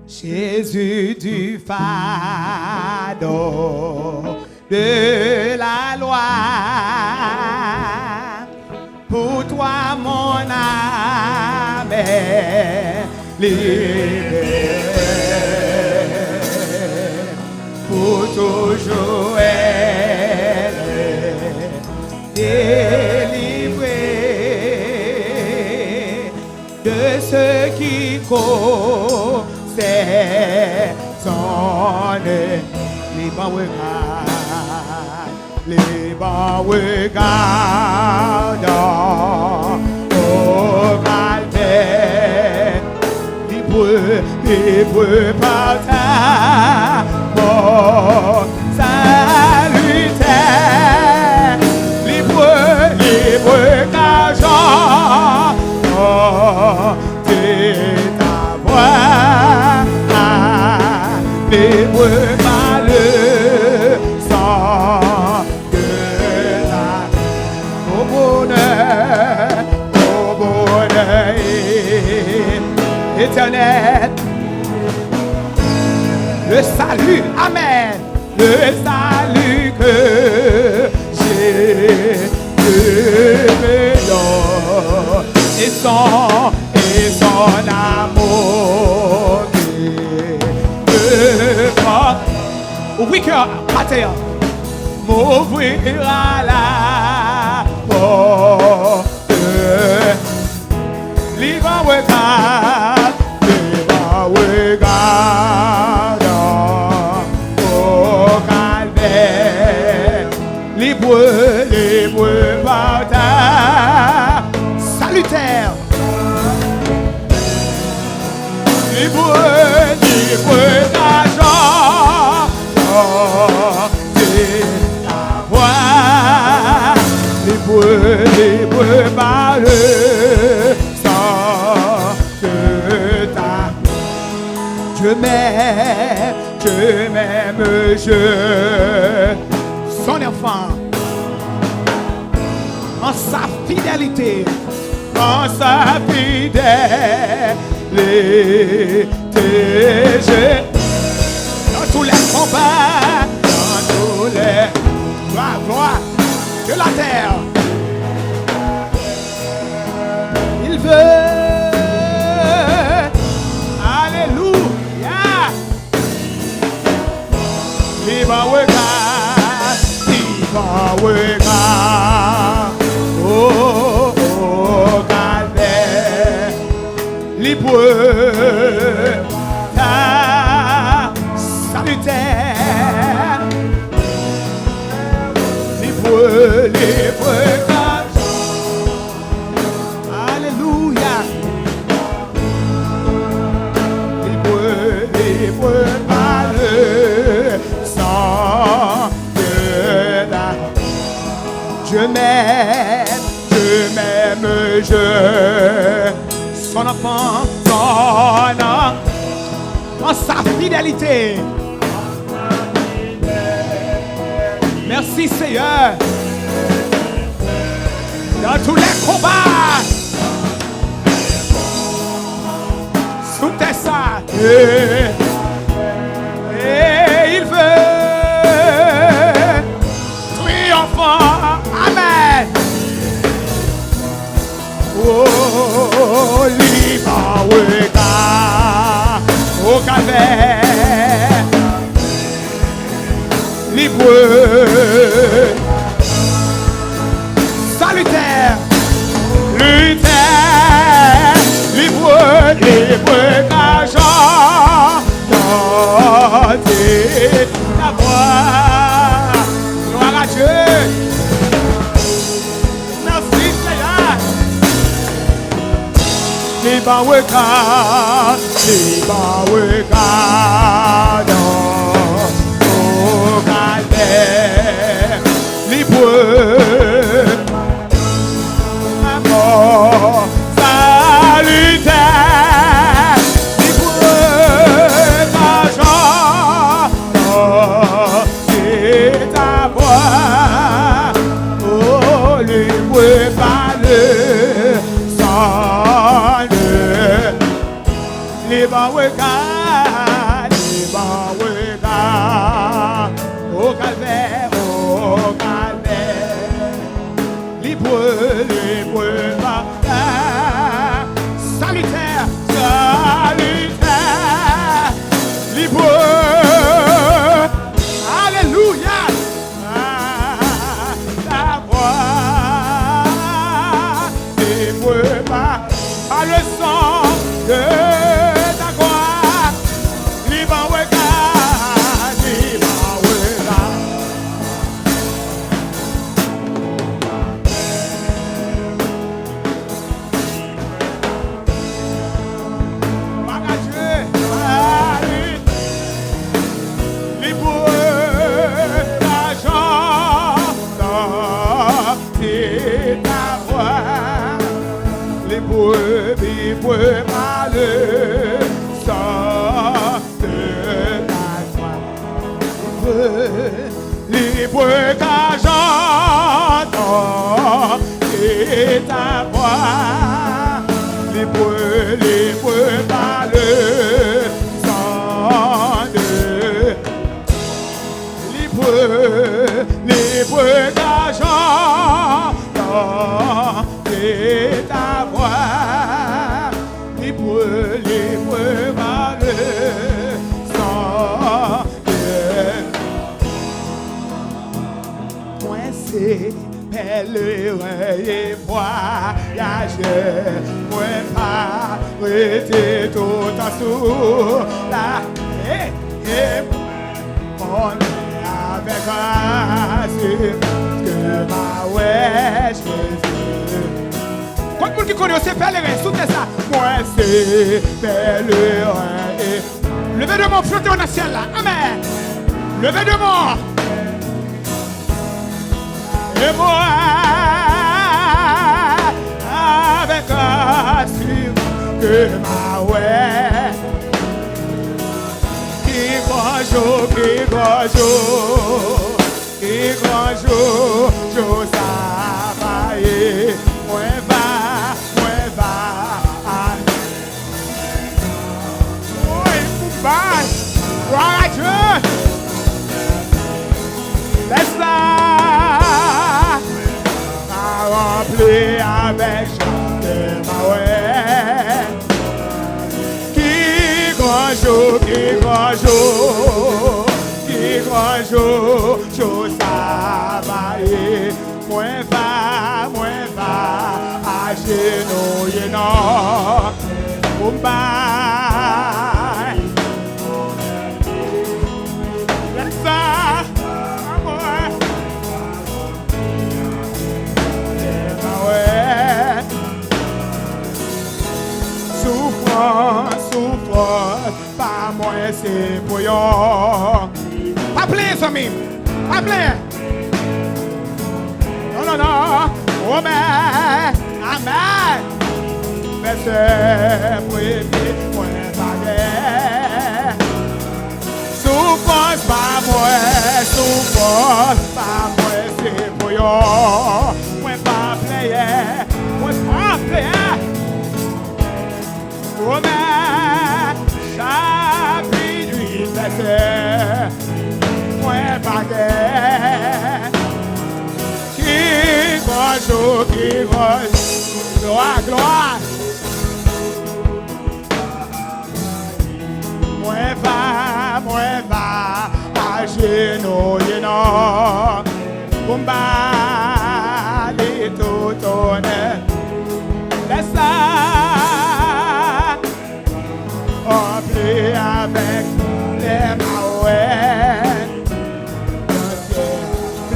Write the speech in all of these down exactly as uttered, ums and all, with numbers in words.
Jésus du fardeau de la loi, pour toi mon âme est libérée, pour toujours elle est délivrée de ce qui concerne son âme. Libre regard, libre regard au calvaire. Libre, libre partage, mon salutaire. Libre, libre gage, oh, de ta voix. Libre par le sang de ta, au bonheur, au bonheur éternel. Le salut, amen. Le salut que Jésus me donne et son, et son amour qui me porte. Ouvri kè, atè a. M'ouvrira la porte. Libre regard, libre regard au calvaire. Libre, libre partage. Salutaire. Libre, libre gage, oh, de ta voix. Libre, libre par le sang de ta. Je m'aime, je m'aime, je. Son enfant. En sa fidélité. En sa fidélité, je. Dans tous les combats, dans tous les. Gloire, gloire. De la terre. Il veut. Alléluia. Libre regard, libre regard, oh, oh, oh, calvaire. Libre, ta, salutaire. Libre, libre regard. Alléluia. Libre, libre par le sang de la. Je m'aime, je m'aime, je. Son enfant, son enfant. En sa fidélité. Merci Seigneur. Dans tous les combats, sous tes ailes, et il veut triomphant. Amen. Oh, libre regard au calvaire. Libre, salutaire, luther, libre, libre gage, dans ta voix. Gloire à Dieu. Mèsi, Seyè. Li ban regard, li ban regard, o kalvè. Li pran mò salitè, li pran lajan. Se ta vwa, o, li prepare san de. Li ban rega, li ban rega. O kalvè, o kalvè. Li pre, li pre, papa. Salitè, salitè. Li pre. Alelouya. Ah, ta vwa. Li pre pa, pa le sang de ta gloire. Li ban rega, li ban rega. Mwen ka jwe, ah, li, li pre lajan. Li pre, li pre pa le sang de ta gloire. Li pre lajan de ta gloire. Li pre, li pre pa le sang de Li pre, li pre lajan de ta gloire. Li pre, li pre pa le sang de. Mwen se pèleren e vwayajè, mwen pa rete toutan sou la. E, e mwen konnen avèk gras ke m a wè Jezi. Kot moun ki konnen yo se pèleren sou tè sa? Mwen se pèleren e Leve de men w, flote w nan syèl la. Amèn. Leve de men w. E mwen, avèk asirans ke m a wè. Ki gran jou, ki gran jou, ki gran jou, jou sa va ye. Mwen va, mwen va. Woy, pou bay. Glwa a Dye. Lè sa a ranpli avèk chante m a wè. Ki gran jou, ki gran jou, ki gran jou, jou sa va ye. Mwen va, mwen va ajenouye non pou m bay. Lè sa, mwen, mwen wè. Soufrans, soufrans. Pa mwen se pou yo. Pa plenyen, zanmi m. Pa plenyen. Non, non, non. Amèn. Amèn. Vèsè premye, mwen pa gen. Soufrans pa mwen, soufrans pa mwen, se pou yo. Mwen pa plenyen. Mwen pa plenyen. Womè chapit uit vèsè, mwen pa gen. Ki gran jou, ki gran jou. Glwa, glwa. Mwen va, mwen va ajenouye non. Pou m ba li tout onè. Lè sa a ranpli avèk lè m a wè.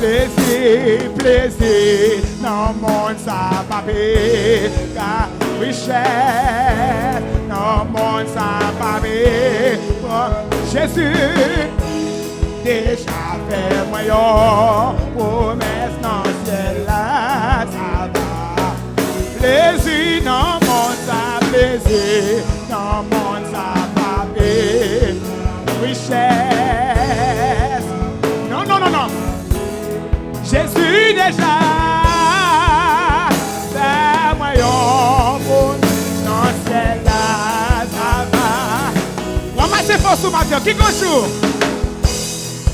Plezi, plezi nan mond sa pa peye ka. Richès nan mond sa pa peye pran Jezi. Deja fè mwen yon pwomès nan syèl la, sa va. Plezi nan mond sa, plezi nan mond sa pa peye richès. Non, non, non, non. Jezi deja fè mwen yon pwomès nan syèl la, sa va. Fò sou maten, ki gran jou?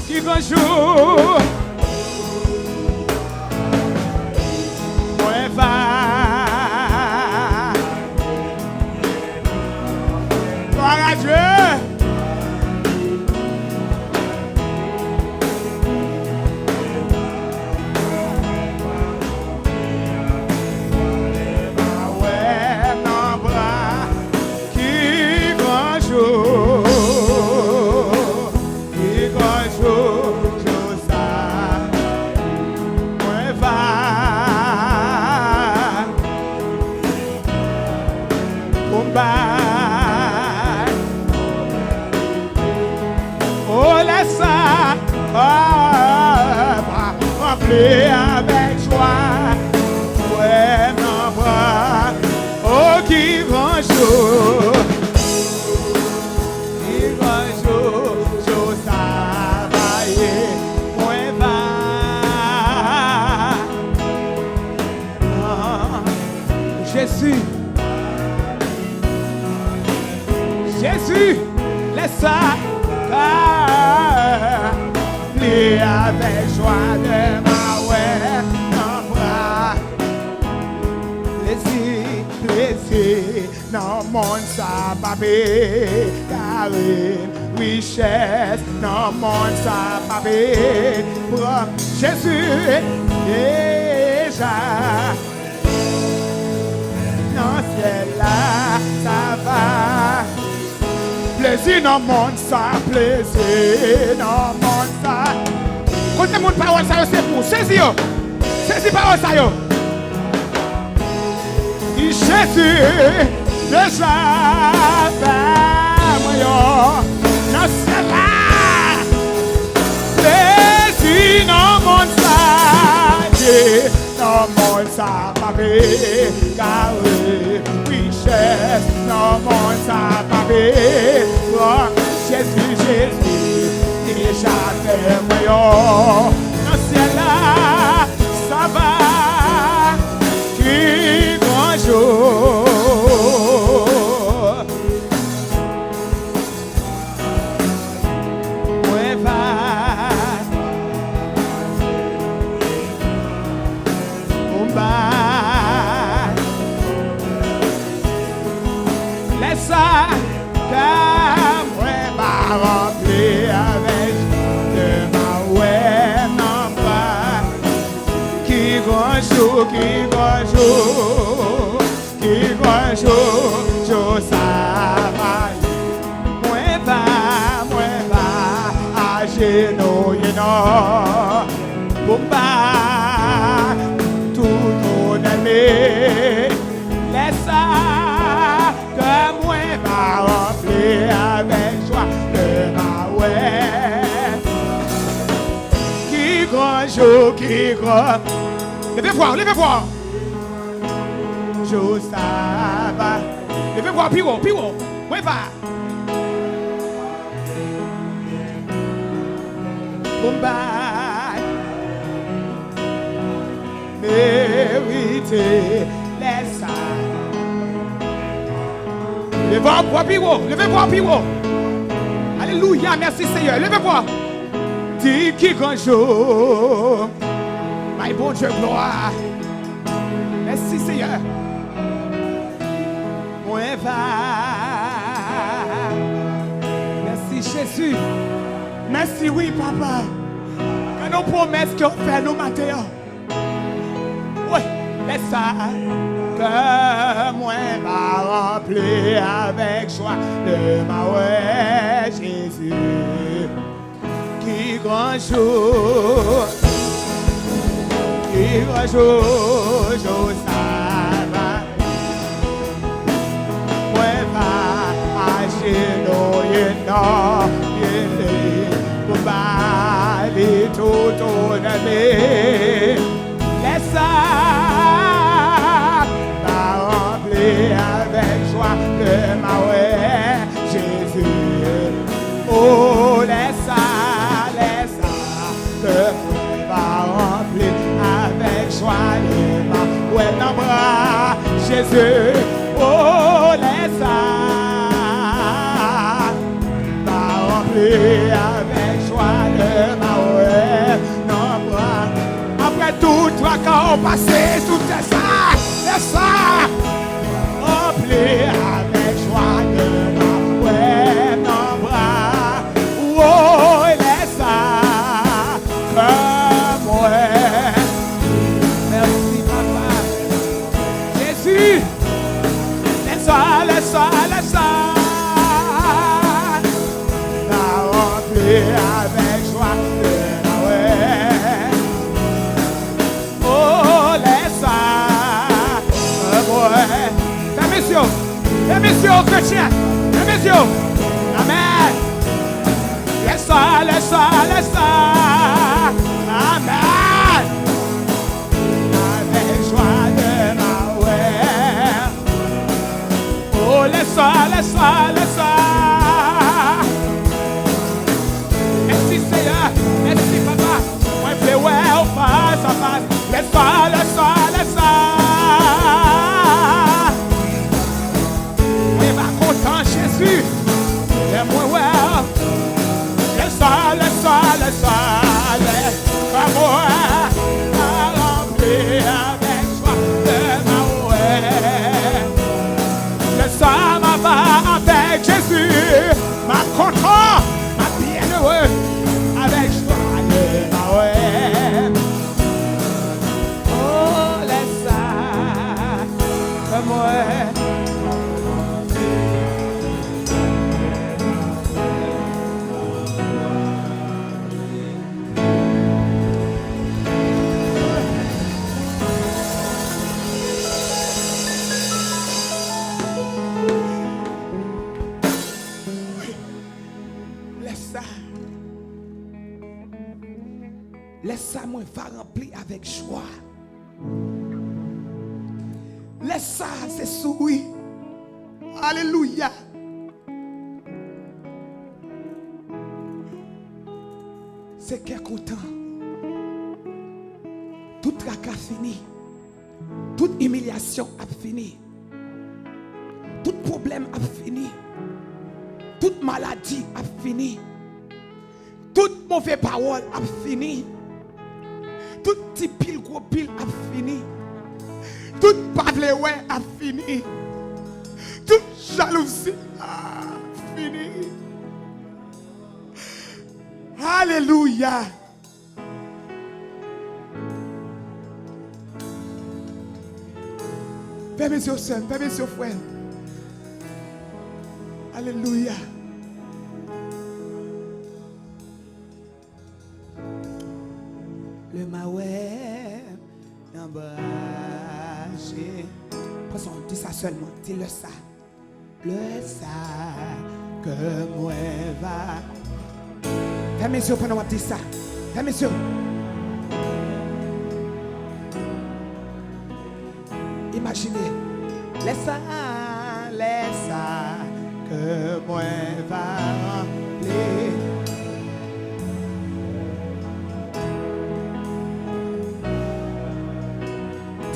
Ki gran jou? Mwen va. Glwa a Dye. Mwen wè nan bra. Ki gran jou, ki gran jou, jou sa, mwen va pou m bay. O, lè sa, o, mwen ranpli avèk jwa, mwen nan bra. O, ki gran jou, ki gran jou, jou sa va ye, mwen va. Jezi, Jezi, lè sa, ka pli avèk jwa de ma wè nan bra. Plezi, plezi nan monn sa pa pe kare m. Richès nan monn sa pa pe pran Jezi deja. Nan syèl la, sa va. Plezi nan monn sa, plezi nan monn sa. Kote moun pawòl sa yo se pou? Sezi yo. Sezi pawòl sa yo. Jezi deja ba mwen yo nan syèl la. Plezi nan monn sa, ye, nan monn sa pa pe kare. Richès nan monn sa pa pe pran. Jezi, Jezi deja fè mwen yo nan syèl la. Sa va, ki gran jou. Mwen va, mwen va. Lè sa, kè mwen va ranpli avèk de ma wè nan bra. Ki gran jou, ki gran jou, ki gran jou, jou sa va ye. Mwen va, mwen va ajenouye non. Pou m ba tout onè m. Lè sa, kè mwen va ranpli avèk jwa lè m a wè. Ki gran jou, ki gran. Leve vwa w, leve vwa w. Jou sa va. Leve vwa w pi wo, pi wo. Mwen va. Pou m bay. Merite lè sa. Leve vwa w pi wo, leve vwa w pi wo. Alelouya, mèsi Senyè. Leve vwa w. Di ki gran jou. Bay Bondye glwa. Mèsi Senyè. Mwen va. Mèsi Jezi. Mèsi wi papa. Gade yon pwomès ke w fè nou maten an. Wi, lè sa kè mwen va ranpli avèk jwa lè m a wè Jezi. Ki gran jou, ki gran jou, jou sa va. Mwen va ajenouye nan pye li pou ba li tout onè m. Lè sa va ranpli avèk jwa lè m a wè Jezi. O, lè sa, lè sa, kè mwen va ranpli avèk jwa lè m a wè nan bra Jezi. O, lè sa, m va Pase sou tè sa, tè sa. Ranpli avèk jwa de m ap wè nan bra. Wo, lè sa, kè mwen. Mèsi, papa. Jezi. Lè sa, lè sa, lè sa. N a ranpli avèk jwa de m ap wè. O, lè sa, mwen. Fèmen zye w. Fèmen zye w, kretyen. Fèmen zye w. Amèn. Lè sa, lè sa, lè sa. Amèn. Avèk jwa de m ap wè. O, lè sa, lè sa, lè sa. Mèsi, Seyè. Mèsi, Papa. Mwen vle wè w fas a fas. Lè sa, lè sa, lè sa. Mwen va kontan, Jezi. Lè mwen wè w. Lè sa, lè sa, lè sa, lè sa mwen a ranpli avèk jwa de m ap wè. Lè sa m ap avèk Jezi, m ap kontan, m ap byennere avèk jwa de m ap wè. O, lè sa, mwen. Lè sa, lè sa mwen va ranpli avèk jwa. Lè sa se souri. Alelouya. Se kè kontan. Tout traka fini. Tout imilyasyon ap fini. Tout pwoblèm ap fini. Tout maladi ap fini. Tout move pawòl ap fini. Tout ti pil gwo pil ap fini. Tout pa vle wè ap fini. Tout jalouzi ap fini. Alelouya. Fèmen zye w, sè m, fèmen zye w, frè m. Alelouya. Lè m a wè nan bra Je-, pran sa, di sa sèlman, di lè sa. Lè sa, kè mwen va. Fèmen zye w pandan w ap di sa. Fèmen zye w. Imajine. Lè sa, lè sa, kè mwen va ranpli.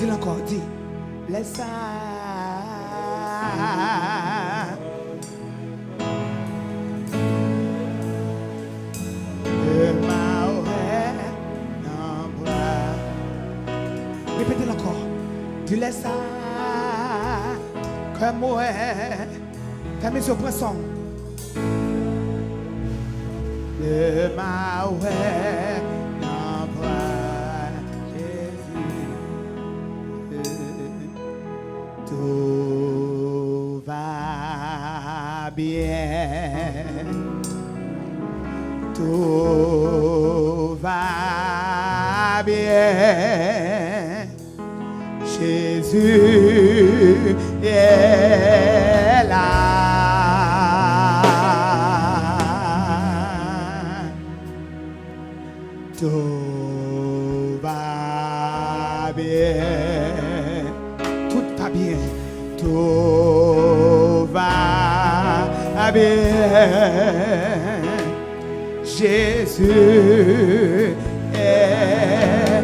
Di l ankò, di. Lè sa. Lè m a wè nan bra. Repete l ankò. Di lè sa, kè m wè. Fèmen zye w, pran san w. Lè m a wè nan bra Jezi. Tout va bien. Tout va bien. Jésus est là. Tout va bien. Tout va bien. Tout va bien. Jésus est.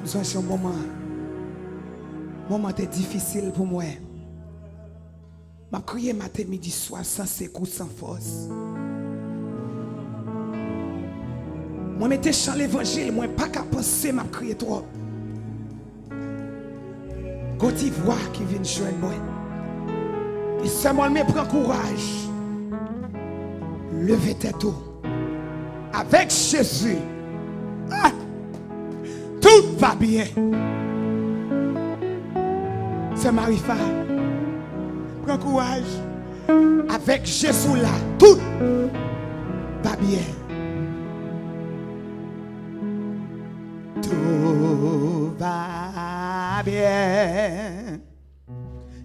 M sonje yon moman, moman te difisil pou mwen. M ap kriye maten, midi, swa, san sekou, san fòs. Mwen mete chan levanjil, mwen pa ka panse, m ap kriye twòp. Gon ti vwa ki vin jwenn mwen. Li sèlman men pran kouraj. Leve tèt ou. Avèk Jezi, ah, tout va byen. Sè Marifa, pran kouraj. Avèk Jezi w la, tout va byen. Tout va byen.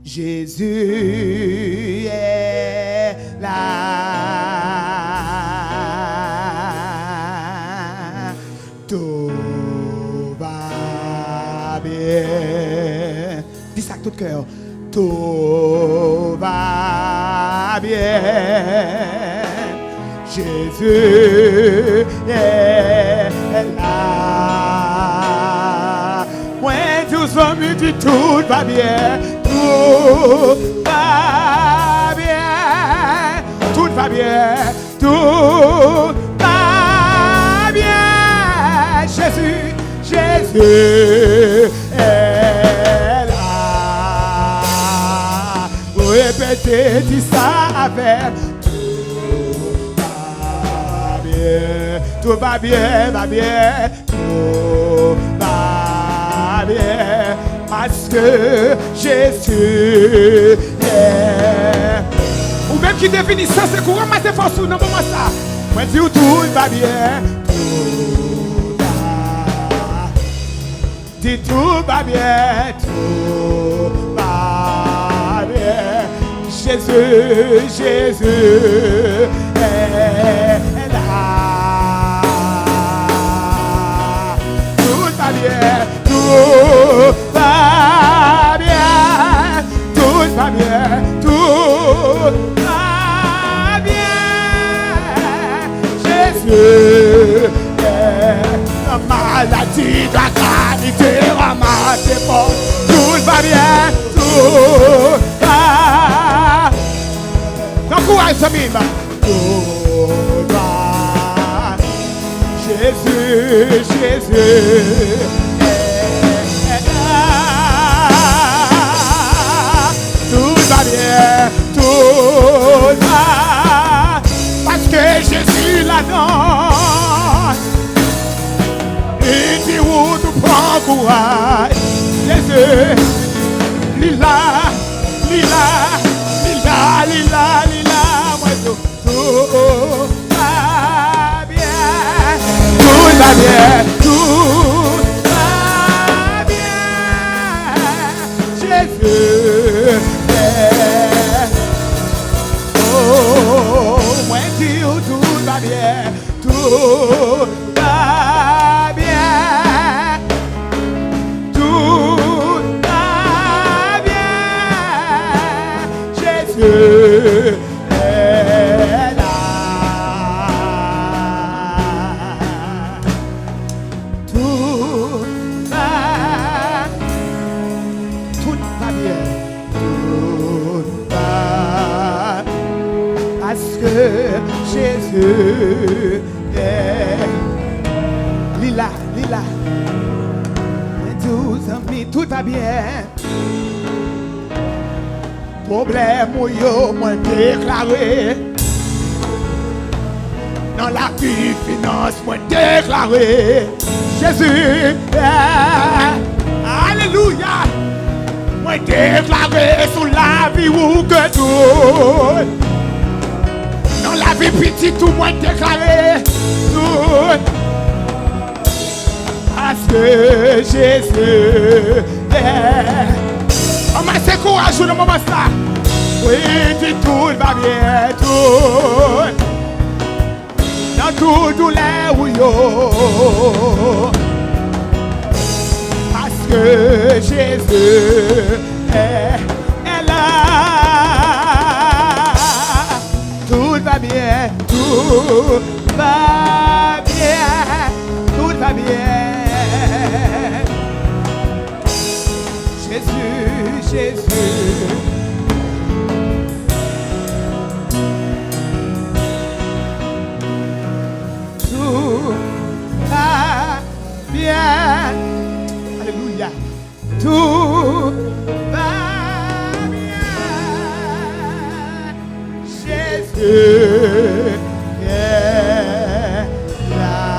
Jésus est là. Tout va bien. Di sa ak tout kè w. Tout va bien. Jésus est là. Mwen di w zanmi, di tout va bien. Tout va bien. Tout va bien. Tout va bien. Jésus, Jésus est là. Repete, di sa avè m. Tout va bien. Tout va bien, va bien. Tout va bien. Paske Jezi est. Ou menm ki te vini sanse kou, ranmase fòs ou nan moman sa. Mwen di w tout va bien. Tout va Di tout va bien, tout va bien. Jésus, Jésus est là. Tout va bien, tout va bien, tout va bien, tout va bien. Jezi, eh, maladi, kalamite, ranmase fòs. Tout va bien, tout va. Pran kouraj, zanmi m. Tout va. Jezi, Jezi, eh, eh, ah. Tout va bien, tout va. Paske Jezi la non. Li di ou tou pran kouraj. Jezi, li la, li la, li la, li la, li la. Mwen tou. Tout va bien. Tout va bien. Tout va bien. Jezi. Oh, mwen di w tout va bien. Tout va bien. Tout va bien. Jezi est là. Tout va, tout va bien. Tout va, paske Jezi est. Li la, li la. Mwen di w, zanmi, tout va bien. Pwoblèm ou yo, mwen deklare. Nan lavi finans, mwen deklare. Jezi, eh, alelouya. Mwen deklare sou lavi ou ke tout. Nan lavi pitit ou, mwen deklare tout. Paske Jezi, eh, ranmase kouraj ou nan moman sa. Wi, di tout va bien, tout. Nan tout doulè ou yo. Paske Jezi est, est là. Tout va bien, tout va bien, tout va bien. Jezi, Jezi. Tout Alelouya. Tout va bien. Jésus est là.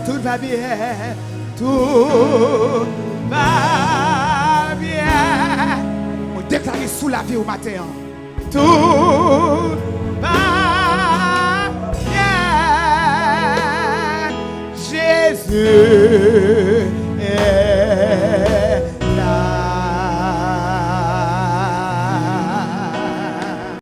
Tout va bien. Tout va bien. Mwen deklare sou lavi w maten an. Tout va bien. Jésus